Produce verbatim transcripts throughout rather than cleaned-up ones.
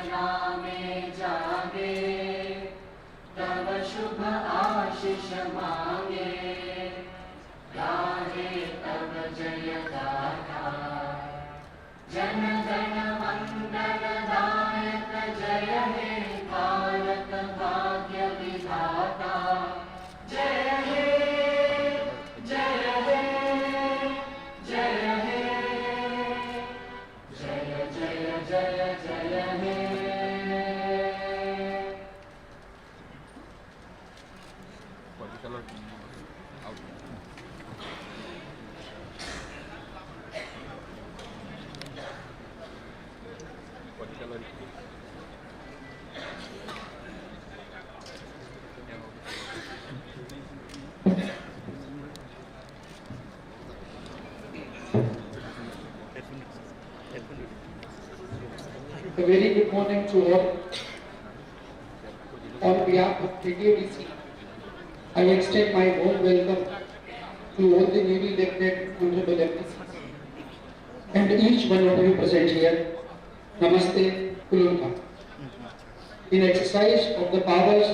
में जागे, तव शुभ आशीष मांगे, गाहे तव जय गाथा। जन गण मंगल दायक जय हे, भारत भाग्य विधाता जय हे, जय हे, जय हे। जय जय जय जय हे। A very good morning to all. On behalf of K T A D C, I extend my warm welcome to all the newly elected honorable M Ps and each one of you present here. Namaste, Kulunpa. In exercise of the powers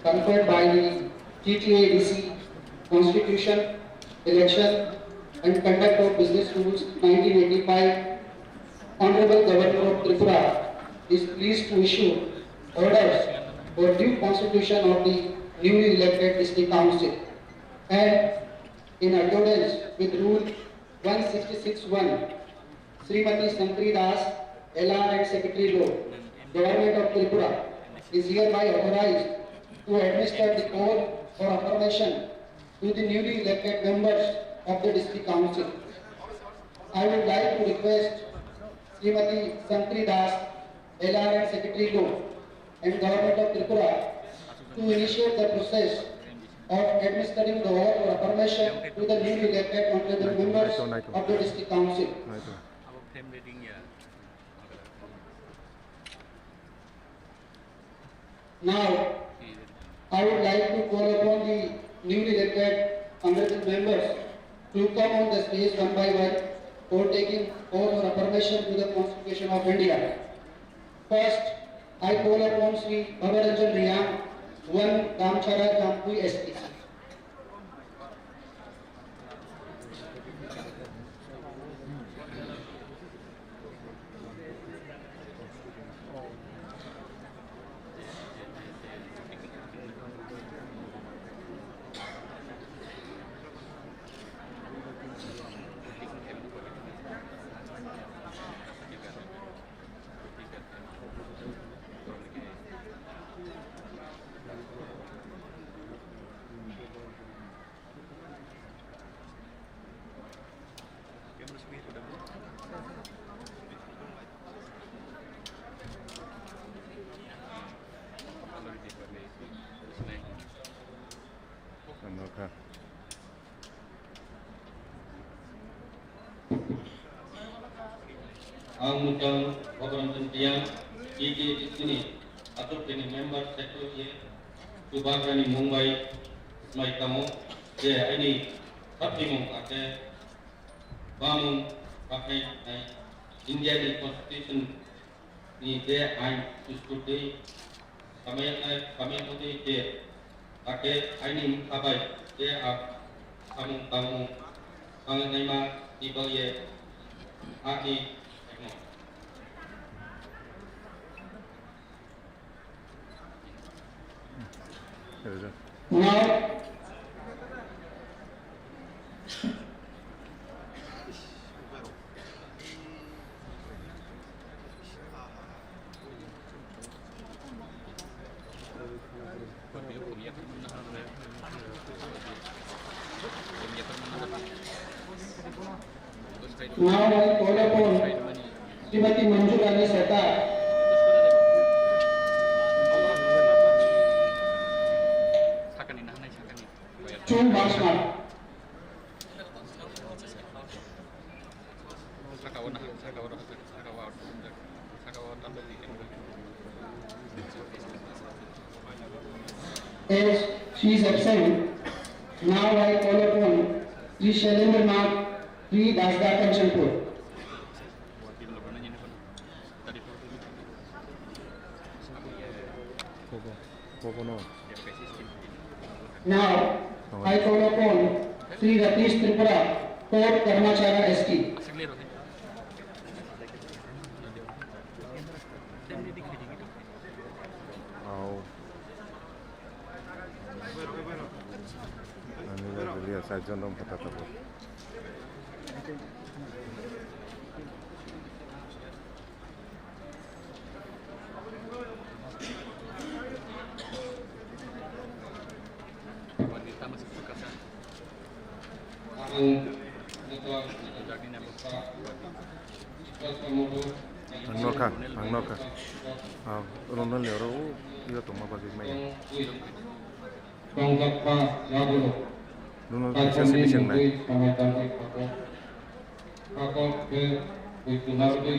conferred by the T T A D C Constitution, Election and Conduct of Business Rules nineteen eighty-five, Honorable Governor of Tripura is pleased to issue orders for due constitution of the newly elected District Council, and in accordance with Rule one sixty-six one, Srimati Shankari Das, L R and Secretary Law, Government of Tripura, is hereby authorized to administer the oath for affirmation to the newly elected members of the District Council. I would like to request Srimati Shankari Das, L R and Secretary Law, and Government of Tripura to initiate the process of administering the oath or affirmation to the newly elected honorable members of the District Council. Now, I would like to call upon the newly elected honorable members to come on the stage one by one for taking oath or affirmation to the Constitution of India. First, I call upon Shri Bhabaranjan Reang, one Damchara Jampui S T C. Ang mutang Bhabaranjan Reang, T T A D C ni atok ni member sector ye Chubagrani Mumbai smai tamo je aini sapni mung ake bamung pakai nai India ni constitution ni je ain sustur dei samaya nai samaya mudei je ake aini mukha bai je a samung tangmung pangnai ma ni bagye ani ekmo. Now, Now I call upon Srimati Manjulani Sarkar. Two March month. As she is absent, now I call upon Sri Shailendra Nath, Sri Dasda Kanchanpur. Bobo, bobo no. Now, I call upon Sri Ratish Tripura, Port Karmachara S T. Au. Ani la gulia sa jondom kata tabo. Ang nokha, ang nokha. Ah, rono le oro, iyo tongma bagwi maya. Tongjakma yagulo. Duno kaisa simi sengnai. Samai tangwi khato. Khato khe bui tunarwi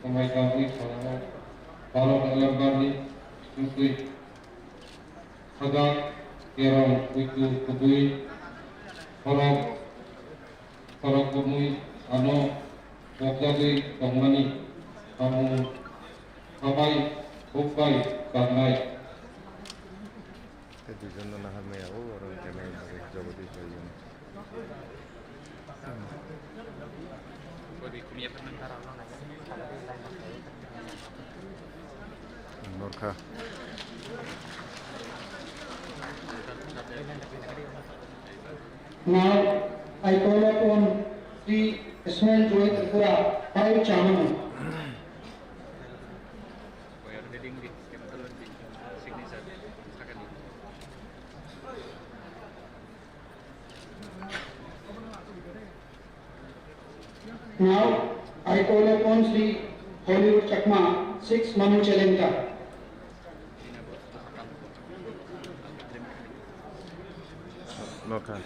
samai tangwi khato. Baro kalar barni chukwi. Khajak kerong buitu kubui khorok, khorok kubui ano bokjagwi tongmani samung sabai bukbai kangnai. Tei duijon no nahar maya o oro wngkha nai bagwi Jagadish bai yun. Norkha. Now, I call upon Sri Ismail Joy Tripura, five Chaman. Now, I call upon Sri Hollywood Chakma, six Manu Chelengta. Nokha.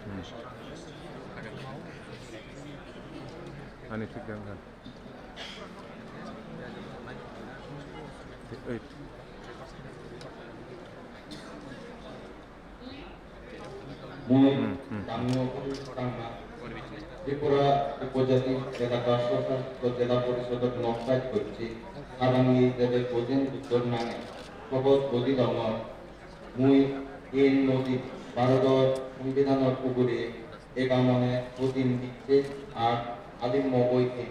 Hmm. Ani thik dang kha. Eight. Mui Hmm, hmm. Tangno Tangma, Tripura Upojati Elaka Swshasit Jela Porishodor nok side gochi, habangni Debek Bojin Uttor Nange, Phobos Bodi Longor, Mui N Nodi, Bharodor Songbidanor ugure, Egamone Bojin Bicche, ar Alim Mogoi Khe.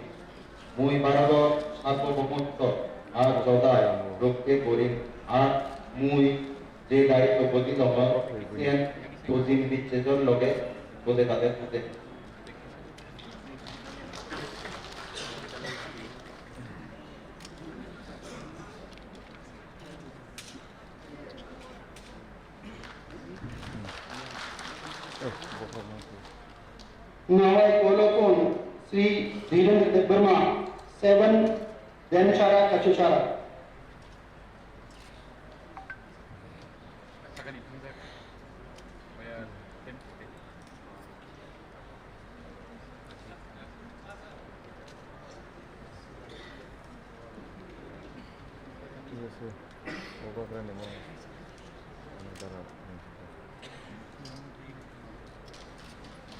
Mui Bharodor Sarbobomottw ar Jodai Rokhe Gorim, ar mui je daitw bodi tongo, Christian Bojin Bicchejor loge bode bade bode. Now I call upon Sri Dhirendra Debbarma, seven Denchara Kachuchara.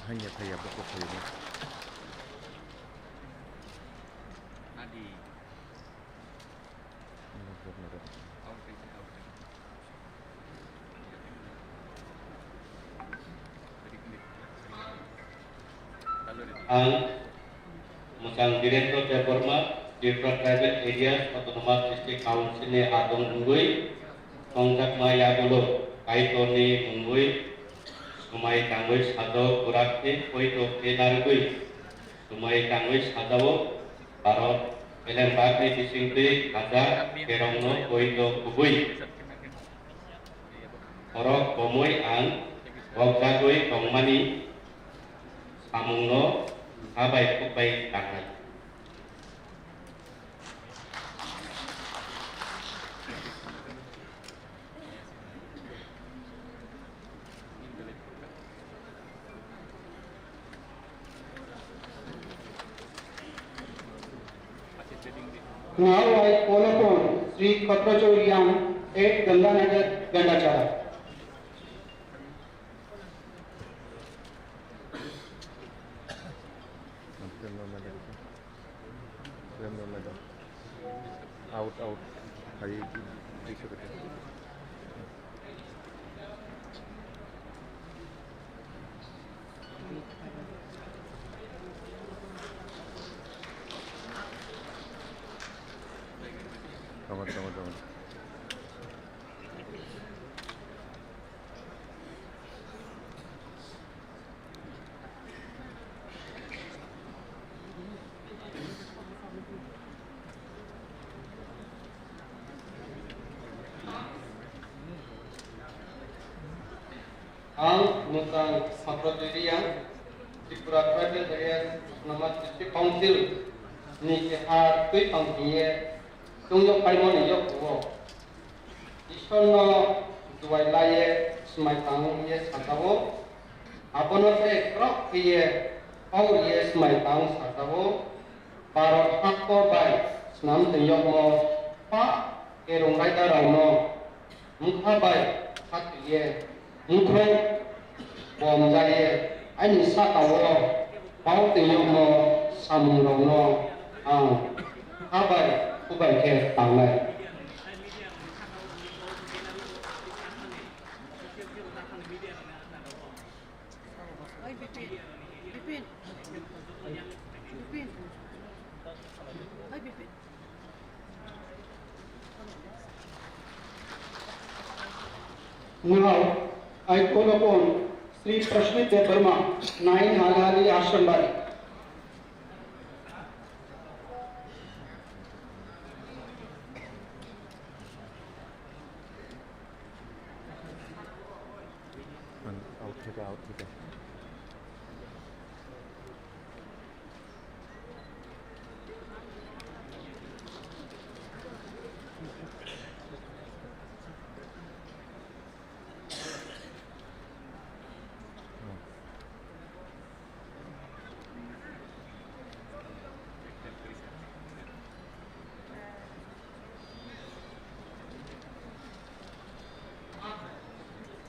Hanya thaya bokok thayma. Ang Mwchang Birendra Debbarma, Tripura Tribal Areas Autonomous District Council ni adong wngwi tongjakma yagulo Kaitorni mungwi swmai tangwi sajwk kwrak khe poito khe narwgwi swmai tangwi sajao. Bharat Belembakni bisingtwi khajak kerongno poito kubui. Borok komoi ang bokjagwi tongmani samungno sabai khukbai tangnai. Now I call upon Sri Khatrachor Yang, eight Ganganagar, Gandachara. Out, out. Hai, hai, hai. Tama, tama, tama. Ang Mutang Sampradoriya, Tripura Tribal Areas Autonomous District Council ni keha twi tong hiye tungyo paimani yok o. Ishwarno duai laiye swmai tang ye sajao. Abono se khorok khe ye hor ye swmai tang sajao. Bharot hakto bai swnam twi yokmo pa kerong raida rokno wngkha bai khatwi ye wngkhorok bom jaiye ani saka o pao twi yokmo samung rokno ang kha bai khubai khe tangnai. Oi, Bipin. Bipin. Bipin. Oi, Bipin. Now, I call upon Sri Prashmit Debbarma, nine Halhali Ashram Bari. Out theke, out theke.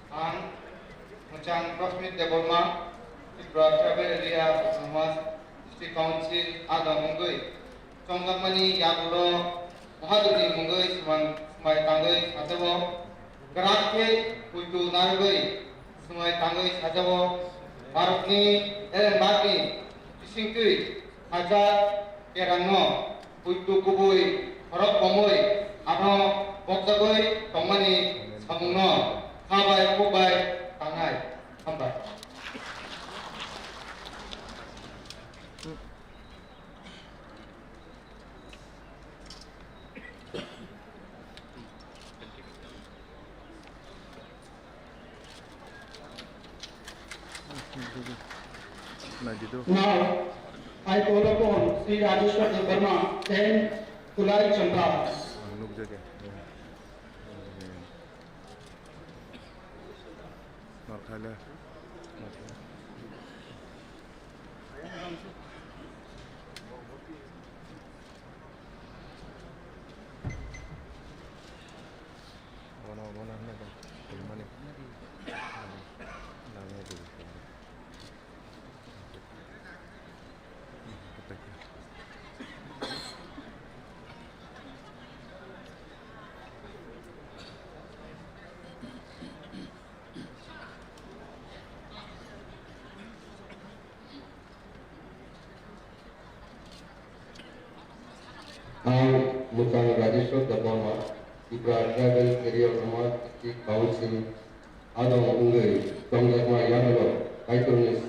Ang Muchang Prasmit Debbarma, Tripura Tribal Area Autonomous District Council adong wngwi chongjakmani yagulo Maharani mungwi swmai, swmai tangwi sajao, kwrak khe puitu narwgwi swmai tangwi sajao, Bharatni Erenbakni bisingtwi sajak kerangno puitu kubui khorok bomwi ano bokjagwi tongmani samungno kha bai kuk bai tangnai. Hambai. Now, I call upon Sri Rajeshwar Debbarma, ten Kulai Champa. Ang nukjagya. Norkhaile. Bono, bono hwnwi bo tongmani. Nangya di. Ang Muchang Rajeshwar Debbarma, Tripura Tribal Area Autonomous District Council adong wngwi tongjakma yagulo Kaitorni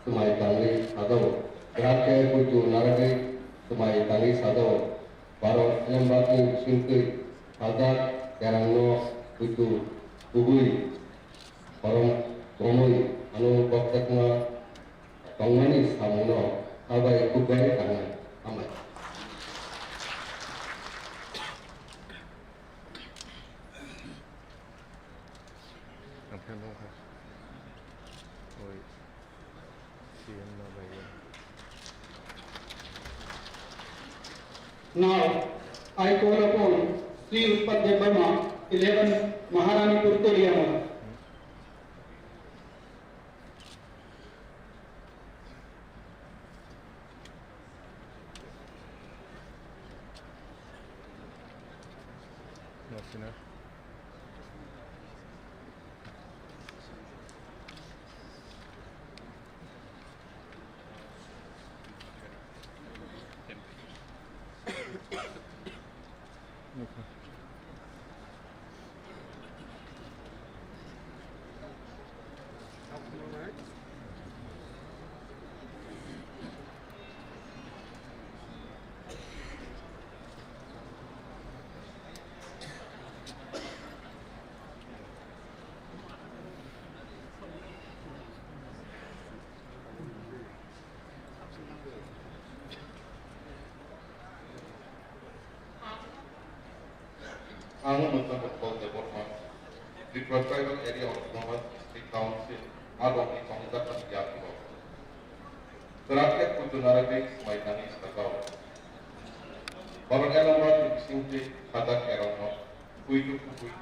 swmai tangwi sajao, kwrak khe puitu narwgwi swmai tangwi sajao, Bharat Erenbakni bisingtwi sajak kerangno puitu kubui khorok bomwi ano bokjakma tongmani samungno kha bai kuk bai tangnai. Hambai. Ang khe nukha. Oi. C M no bai. Now, I call upon Sri Utpal Debbarma, eleven Maharani Purtoliama. Ang Muchang Utpal Debbarma, Tripura Tribal Area Autonomous District Council, adongni tongjakmani yagulo. Kwrak khe puitu narwgwi swmai tangwi sajao. Borok elongrokni bisingtwi khajak kerongno puitu kubui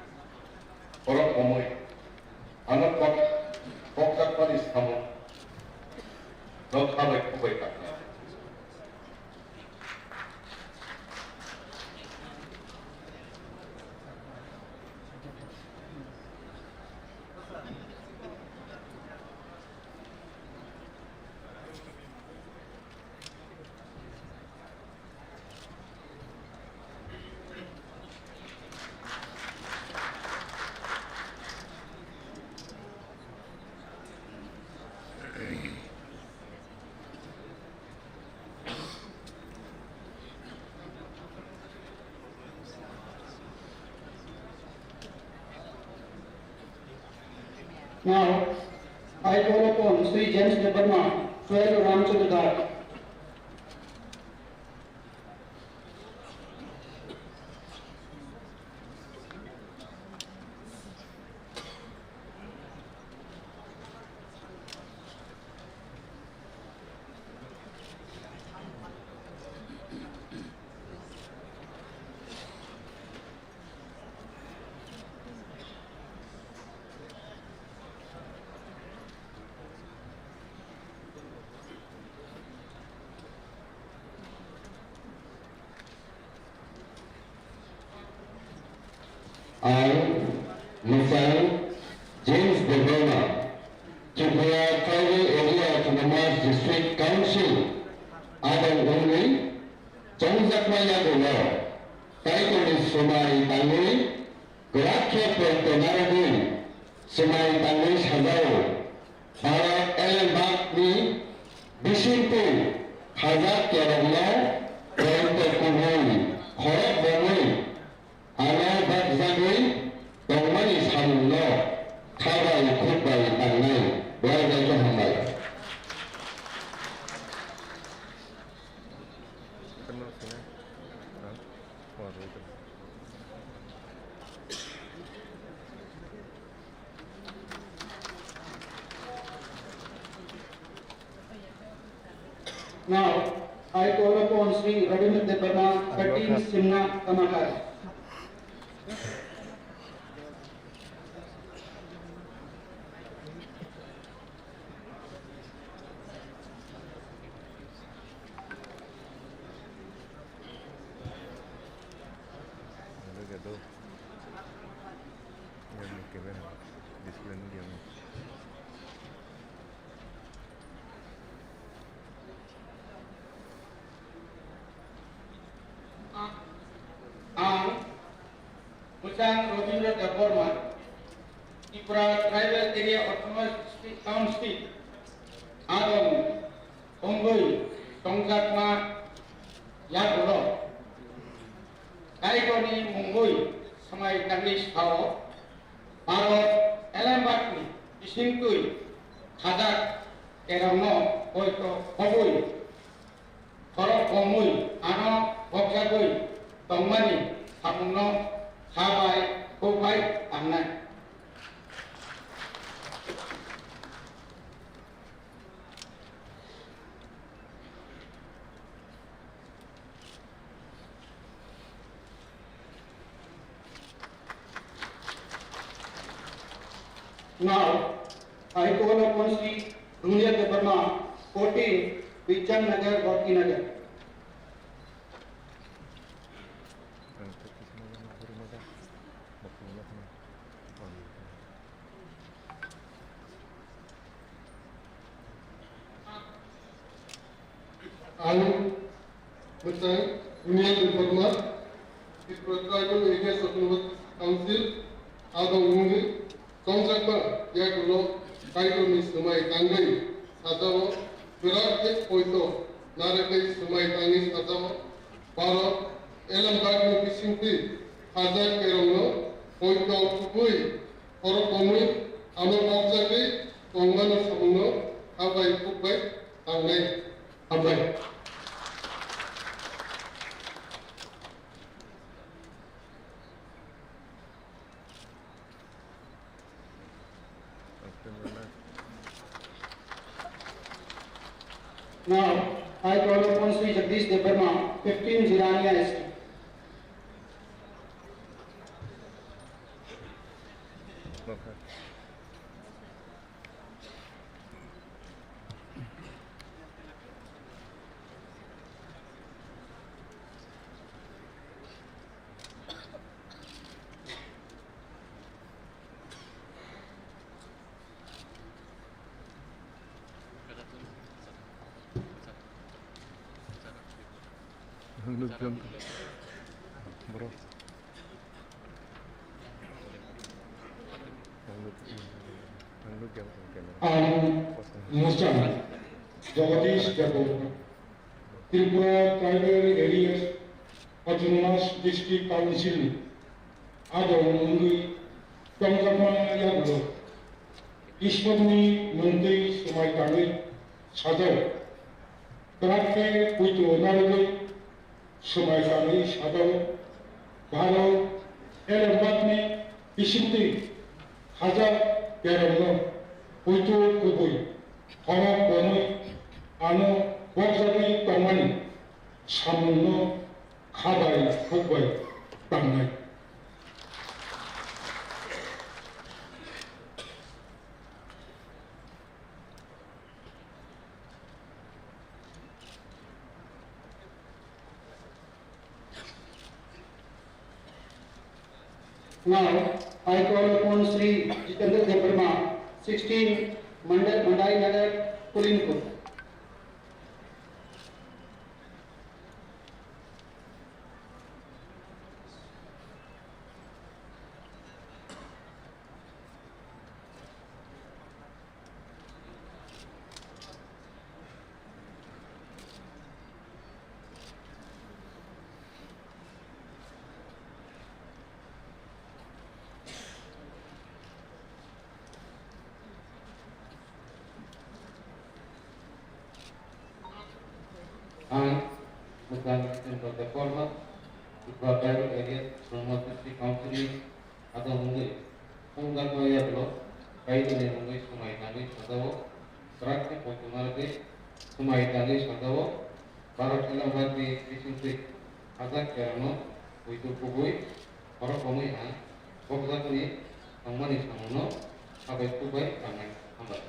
borok omwi ano kok-, kokjakmani samung no khabai kubai tangkha. Now, I call upon Shri James Debbarma, twelve Ramchandra Ghat. Ang Mwchang James Debbarma, Tripura Tribal Area Autonomous District Council adong wngwi chongjakma yagulo Kaitorni swmai tangwi kwrak khe poito narwgwi swmai tangwi sajao. Bharat elembakni bisingtwi khajak kerongno poito kubui khorok bomwi ano bakjagwi tongmani samungno kha bai khuk bai tangnai. Belai belai khe hambai. Now, I call upon Shri Raghunatha Debbarma, thirteen Simna Kamakar. Ang Bujang Robindra Debbarma, Tripura Tribal Area Autonomous District Council adong wngwi tongjakma yagulo Kaitorni mungwi swmai tangwi sao, Bharat elembakni bisingtwi khajak kerongno poito khobwi khorok bomwi ano bokjagwi tongmani samungno kha bai khuk bai tangnai. Now, I call upon Shri Dunia Debbarma, fourteen, Bijan Nagar, Bhakti Nagar. Ang Mwchang Dunia Debbarma, Tripura Tribal Areas Autonomous Council adong wngwi chongjakma yagulo Kaitorni swmai tangwi sajao, kwrak khe poito narwgwi swmai tangwi sajao, Bharat elembakni bisingtwi khajak kerongno poito kubui khorok bomwi ano bokjagwi tongmani samungno kha bai khuk bai tangnai. Hambai. Now, I call upon Sri Jagdish Debbarma, fifteen Jirania S T. Ang nugyan. Bro. Ang nugyan. Ang nugyan. Ang Musa Jagadish Debbarma, Tripura Tribal Areas Autonomous District Council ni adong wngwi tongjakma yagulo Ishwrni mungtwi swmai tangwi sajao, kwrak khe poito narwgwi swmai tangwi sajao, Bharat Elembakni bisingtwi hajak kerongno poito kubui khorok bomwi ano bokjagwi tongmani samungno kha bai khuk bai tangnai. Now, I call upon Sri Jitendra Debbarma, sixteen Mandai, Mandai Nagar, Kulinpur. Ang Mwchang Chandra Debbarma, Tripura Tribal Areas Autonomous District Council ni adong wngwi, wngjakma yagulo kainwini wngwi swmai tangwi sajao, kwrak khe poito narwgwi swmai tangwi sajao, Bharat Elembakni bisingtwi hajak kerongno poito kubui khorok romwi ang bokjakni tongmani samungno kha bai khuk bai tangnai. Hambai.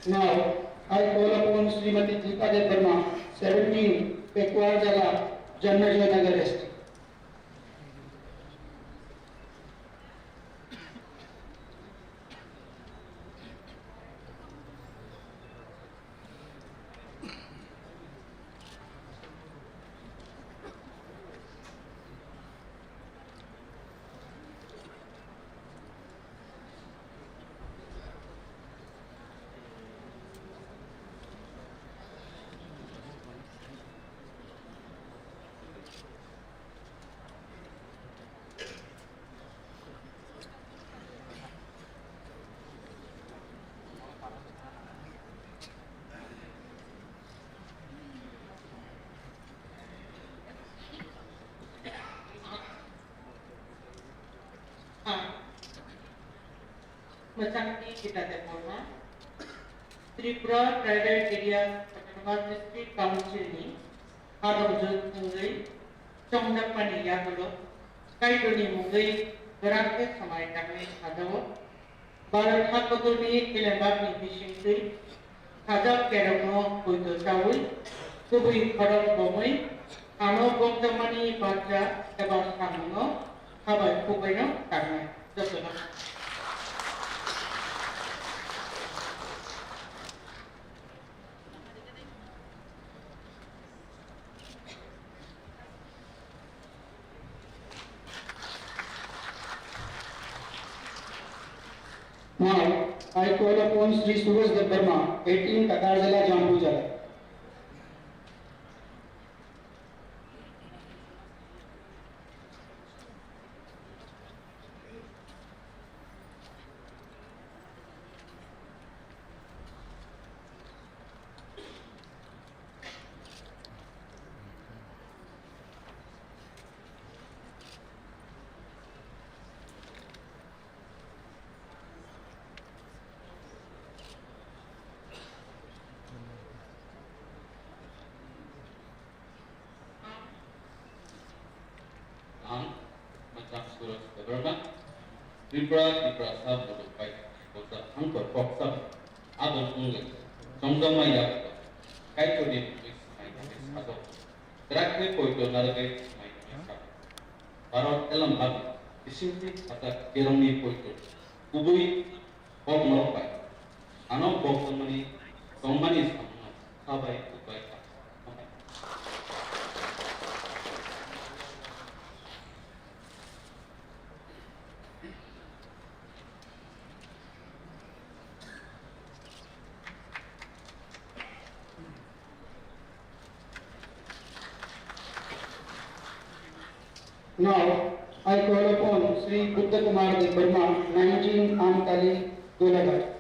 Now, I call upon Srimati Deepa Debbarma, seventeen, Pekuarjala, Janmejay Nagar, S T. Mwchangni Gita Debbarma, Tripura Tribal Areas Autonomous District Council ni adongjwk wngwi chongjakmani yagulo Kaitorni mungwi kwrak khe swmai tangwi sajao. Bharat hakotorni elembakni bisingtwi hajak kerongno poito chaui, kubui khorok bomwi, ano bokjakmani bacha eba samungno kha bai khuk baino tangnai. Jotono. Now, I call upon Sri Suraj Debbarma, eighteen Takarjala, Jampui Jala. Tripura, Tiprasa, Bodo bai, Bosa, Hangkor, Koksa, Adon Ungwe, Chongjama Yakto, Kaitorni Bumui Swmai Tangwi Sajok, Drakhe Poito Narwgwi Swmai Tangwi Sajok, Bharat Elam Bharat, Bisingtwi Khajak Kerongni Poito, Kubui Kok Norok Bai, Ano Bok Tongmani, Tongmani Samung, Sabai Kubai Kha. Now, I call upon Sri Buddha Kumar Debbarma, nineteen Amtali, Golaghat.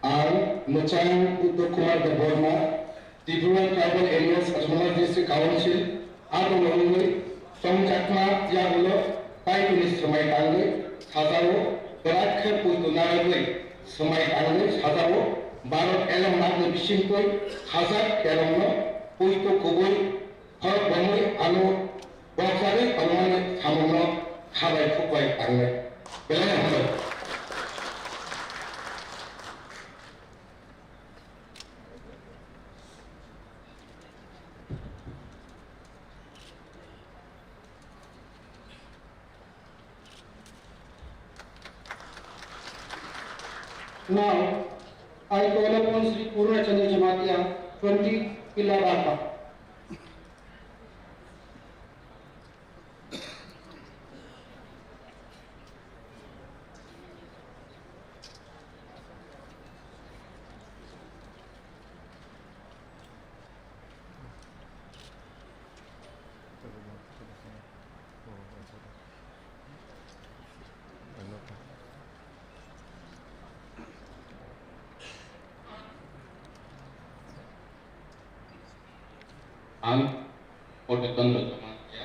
Ang Mwchang Uttam Kumar Debbarma, Tripura Tribal Areas Autonomous District Council, abono wngwi chongjakma yagulo Kaitorni swmai tangwi sajao, kwrak khe poito narwgwi swmai tangwi sajao, Bharat Elam Bharatni bisingtwi khajak kerongno poito kubui Khorok bomwi ano boksagwi tongmani samungno khabai khukbai tangnai. Belai hambai. Now, I call upon Sri Purna Chandra Jamatia, twenty Pilla Barpa. Ang Purna Chandra Jamatia,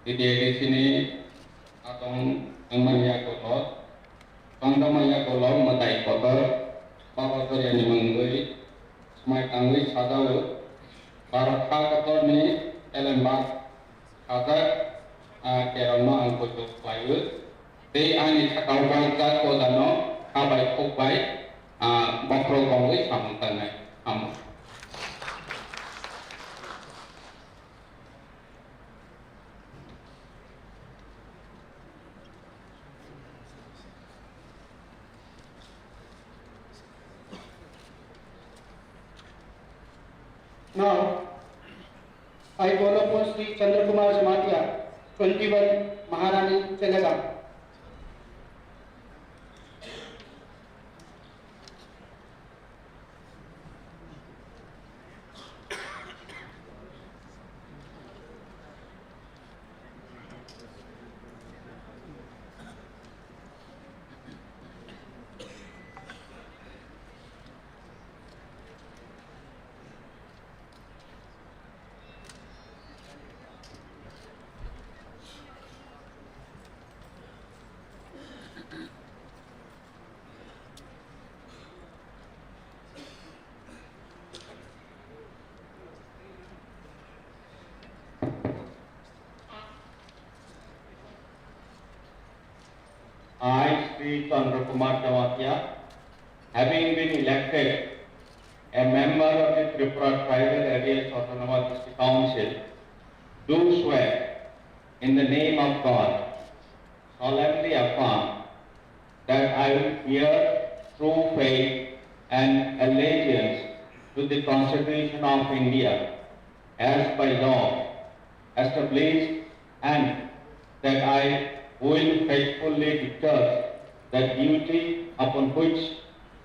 T T A D C ni atong wngmani yagulo, tongjakmani yagulo mwtai kotor Baba Choriani mungwi swmai tangwi sajao, Bharat ha kotorni elemba khajak, ah, kerongno ang poito khlaiwi tei ani sakao bangjak gojano khabai khukbai, ah, bokhorok bongwi samung tangnai. Hambai. Now, I call upon Sri Chandra Kumar Jamatia, twenty-one Maharani Chelegaon. I, Sri Chandra Kumar Jamatia, having been elected a member of the Tripura Tribal Areas Autonomous District Council, do swear in the name of God, solemnly affirm that I will bear true faith and allegiance to the Constitution of India as by law established, and that I will faithfully discharge the duty upon which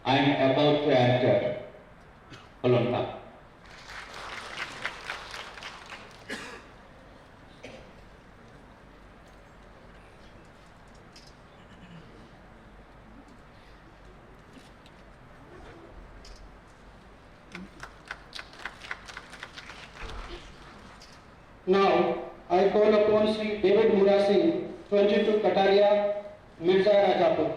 I am about to enter. Khulumkha. Now, I call upon Shri David Murasing, twenty-two Kataria, Mirza Rajapur.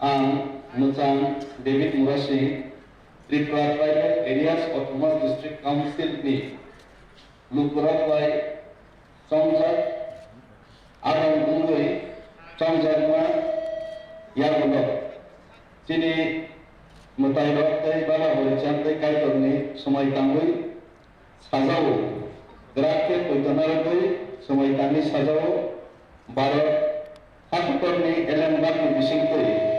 Ang Mwchang David Murasing, Tripura Tribal Areas Autonomous District Council ni lukurok bai chongjak, adong wngwi chongjakma yagulo chini mwtairok tei baba horichand tei kaitorni swmai tangwi sajao. Grak khe poito narwgwi swmai tangwi sajao. Bharat hakutorni elembakni bisingtwi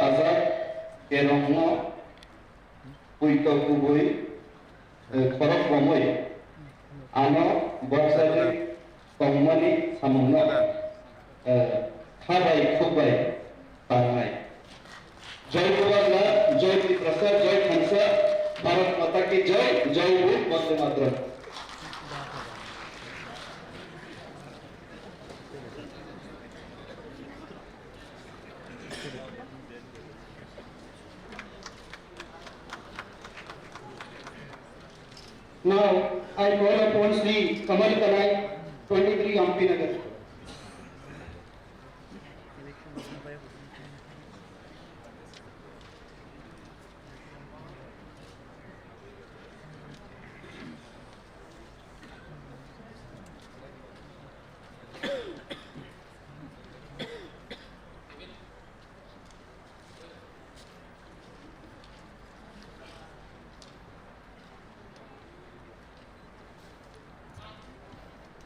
khajak kerongno poito kubui, eh, khorok romwi ano bokjagwi tongmani samungno, eh, kha bai khuk bai tangnai. Jai Bubagra, Jai Tiprasa, Jai Thansa, Bharat Mata Ki Jai, Jai Hind, Vande Mataram. Now, I call upon Shri Kamal Kanai, twenty-three Ampinagar.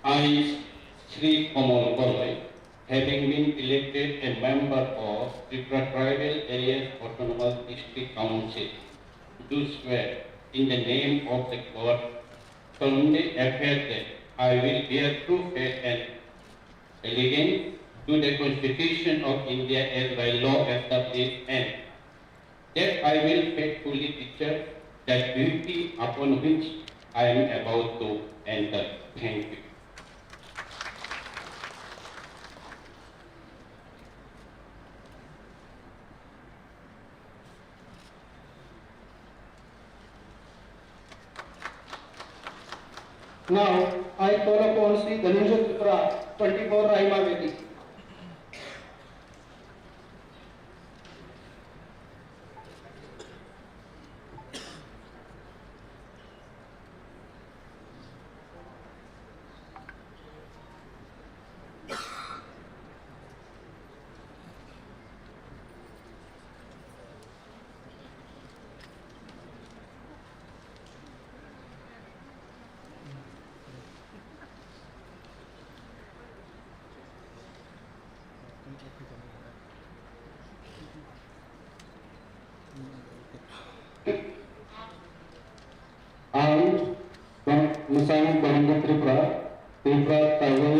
I, Shri Kamal Kanai, having been elected a member of Tripura Tribal Areas Autonomous District Council, do swear in the name of the God, solemnly affirm that I will bear true faith and allegiance to the Constitution of India as by law established, and that I will faithfully discharge the duty upon which I am about to enter. Thank you. Now, I call upon Shri Dhananjay Tripura, twenty-four Rahima Valley. Ang Mwchang Govinda Tripura, Tripura Tribal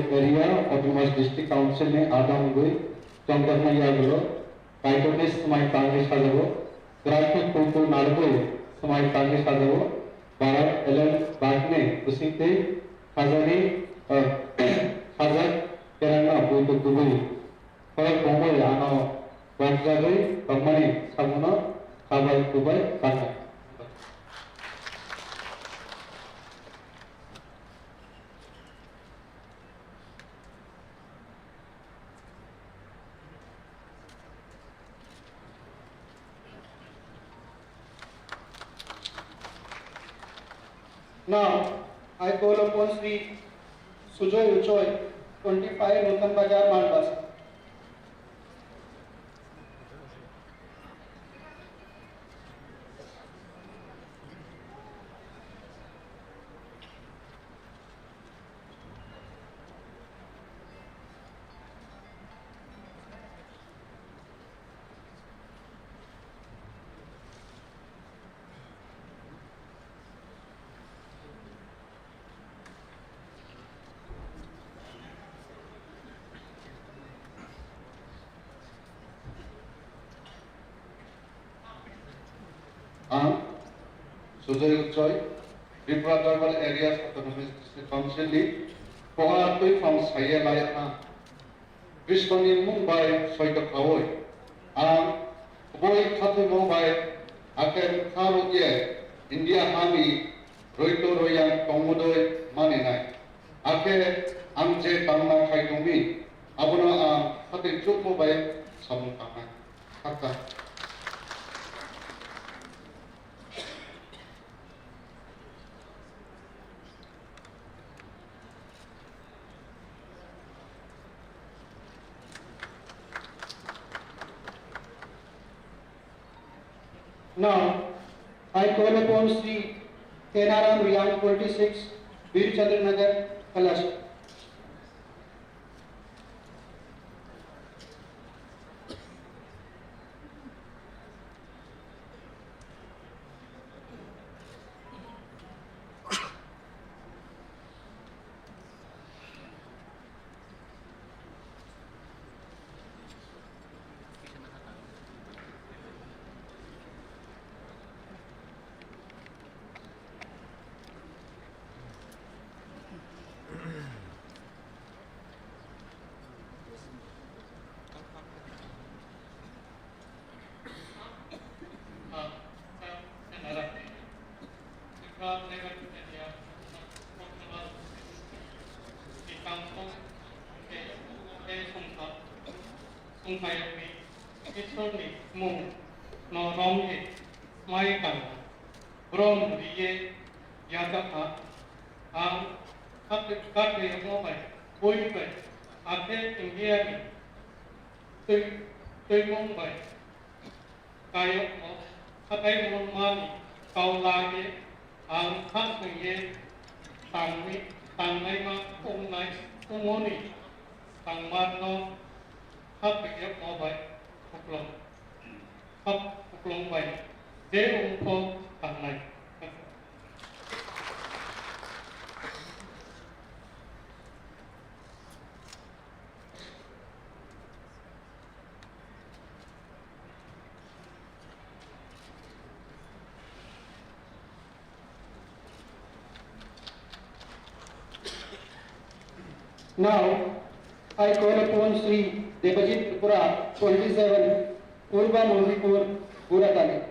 Area Autonomous District Council ni adong wngwi chongjaknai yagulo Kaitorni swmai tangwi sajao, grakni pulku narwgwi swmai tangwi sajao, Bharat elem bagni bisingtwi khajani, eh, khajak kerangno buitu kubui. Khorok bomwi ano bokjagwi tongmani sabuno khabai kubai tangnai. Now, I call upon Shri Sujoy Uchoi, twenty-five Nutan Bazar, Manbas. Ang Sujoy Uchoi, Tripura Tribal Areas Autonomous District Council ni koha twiphang saye lai ha. Krishna-ni mung bai soito khaui, ang kubui khathoimo bai, hakhe bwkha rwkye India hani roito royang tongmudoi maninai. Hakhe ang je tangna khai tongmi, abono ang khatwi chukmo bai samung tangnai. Khakchang. Now, I call upon Shri Kenaram Riang, twenty-six, Bir Chandra Nagar, Kailash. Songphaiwi Isorni mung no romwi mai tang brom riye yajakha ang kate kate mo bai boi bai akhe India ni twi twimung bai kayokno khatai mungmani kau laiwi ang kha swngwi tangwi tangnaima wngnai wngmoni tangmarno kha swngwi mo bai khuklwng kha khuklwng bai je wngkho tangnai. Now, I call upon Shri Debajit Tripura, twenty-seven, Purba Mondipur, Buratali.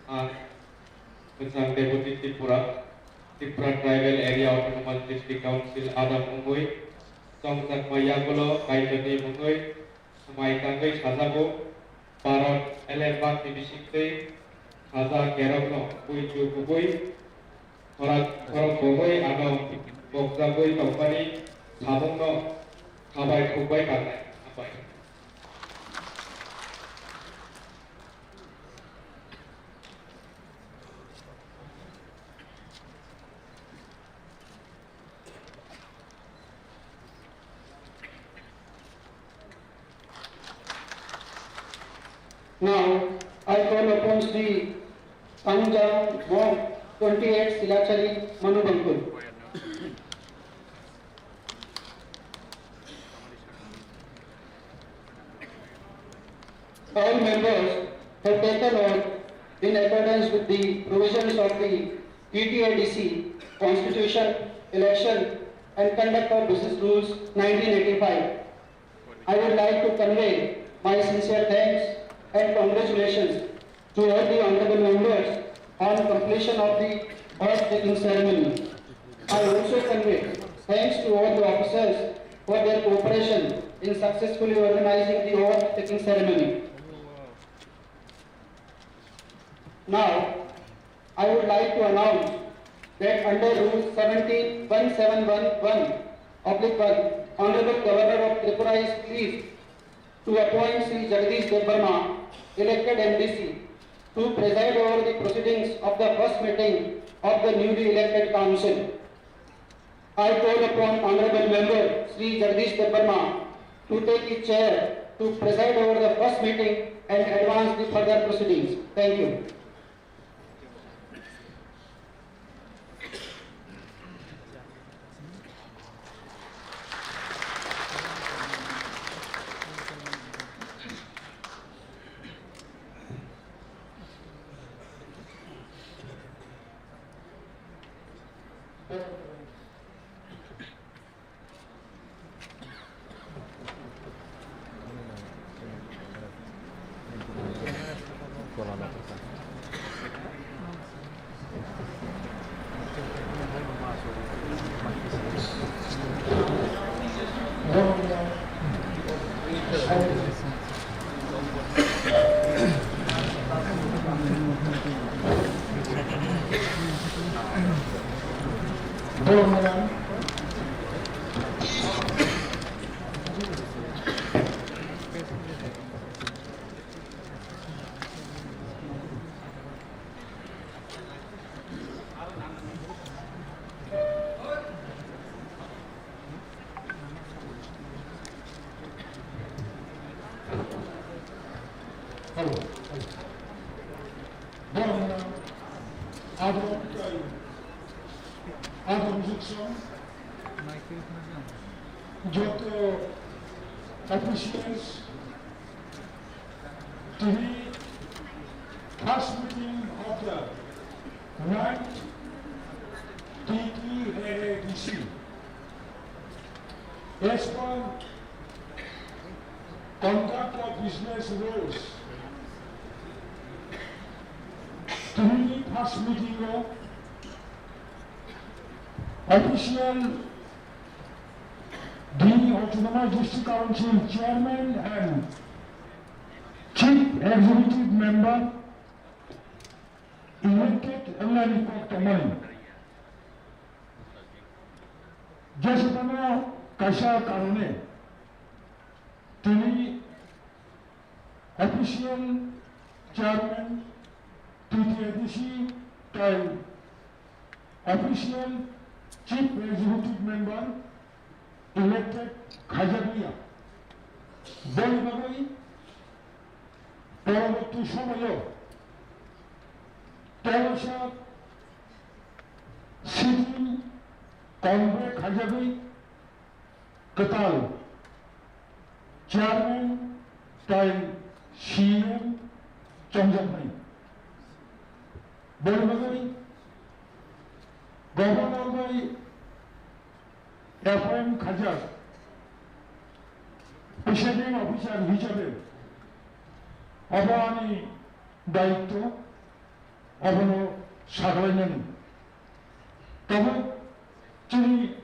Ah, Kwchang Deputy Tripura, Tripura Tribal Area Autonomous District Council adam wngwi chongjakma yagulo kaitorni mungwi swmai tangwi sajago. Bharat elembakni bisingtwi saja kerokno buitu kubui khorak khorok bogwi ano bokjagwi tongmani samungno khabai khukbai tangnai. Hambai. Now, I call upon Sri Tangjang Mok, twenty-eight Silachari, Manubangkul. All members have taken oath in accordance with the provisions of the T T A D C Constitution, Election and Conduct of Business Rules nineteen eighty-five. I would like to convey my sincere thanks and congratulations to all the honorable members on completion of the oath taking ceremony. I also convey thanks to all the officers for their cooperation in successfully organizing the oath taking ceremony. Now, I would like to announce that under Rule seventeen one seven one one oblique one, Honorable Governor of Tripura is pleased to appoint Shri Jagdish Debbarma, elected M D C, to preside over the proceedings of the first meeting of the newly elected council. I call upon Honorable Member Shri Jagdish Debbarma to take his chair to preside over the first meeting and advance the further proceedings. Thank you. Hello. Hello. Borok, abo, abo, joto officials, tini first meeting of the ninth T T A A D C. As per conduct of business rules, tini first meeting o official the Autonomous District Council Chairman and Chief Executive Member elected wngmani kok tongmani. Jeswkano kaisa karone tini official chairman T T A D C tei official chief executive member elected khaijakliya. Boni bagwi poroborti somoyo tebosa sitting convoke khaijagwi kwtal chairman tei C E M chongjaknai. Boni bagwi governor bai appoint khaijak presiding officer hisabe obo ani daityo, obono sagalainani. Tabuk chini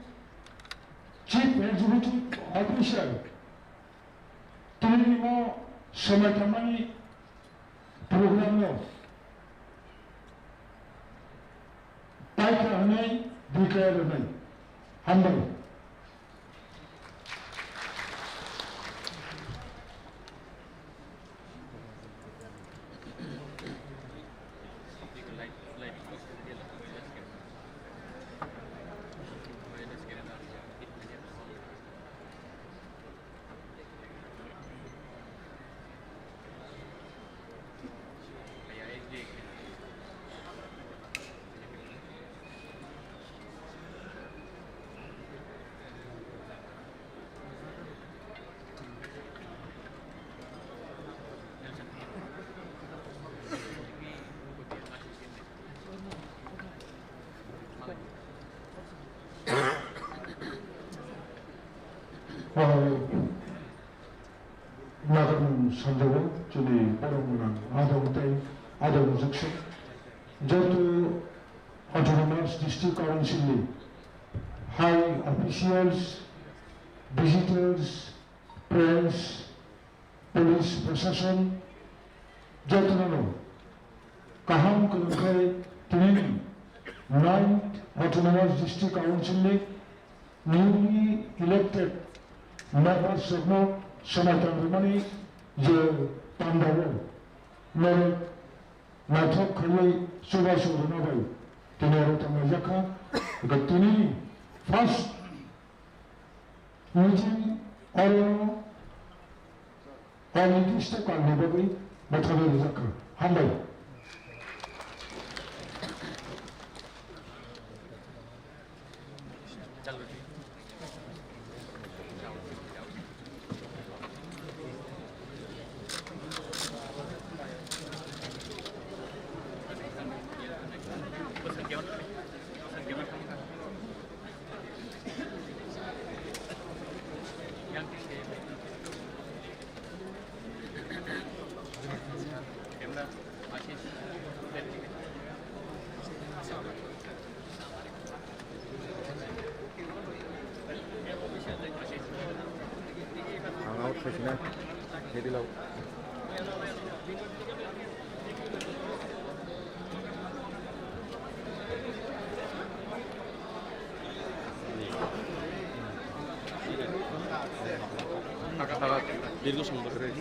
Chief Executive Officer tini nimo swmai tangmani program no paikha hwnwi declare rwnai. Hambai. Nagarmung sanjao chini borok gwnang adong tei adong juksu joto Autonomous District Council ni high officials, visitors, friends, police, prashasan jotono kaham kwrwngkhai tini ninth Autonomous District Council ni newly elected members rokno Swmai tang rwmani je pandao norok naithok khaiwi chubachu rwna bai tini oro tanglaijak kha. Eko tini first meeting oro onirokista kalni bagwi bwtharwi rijak kha. Hambai. Ang out khaisina, middle out. Dirigo song bwswk.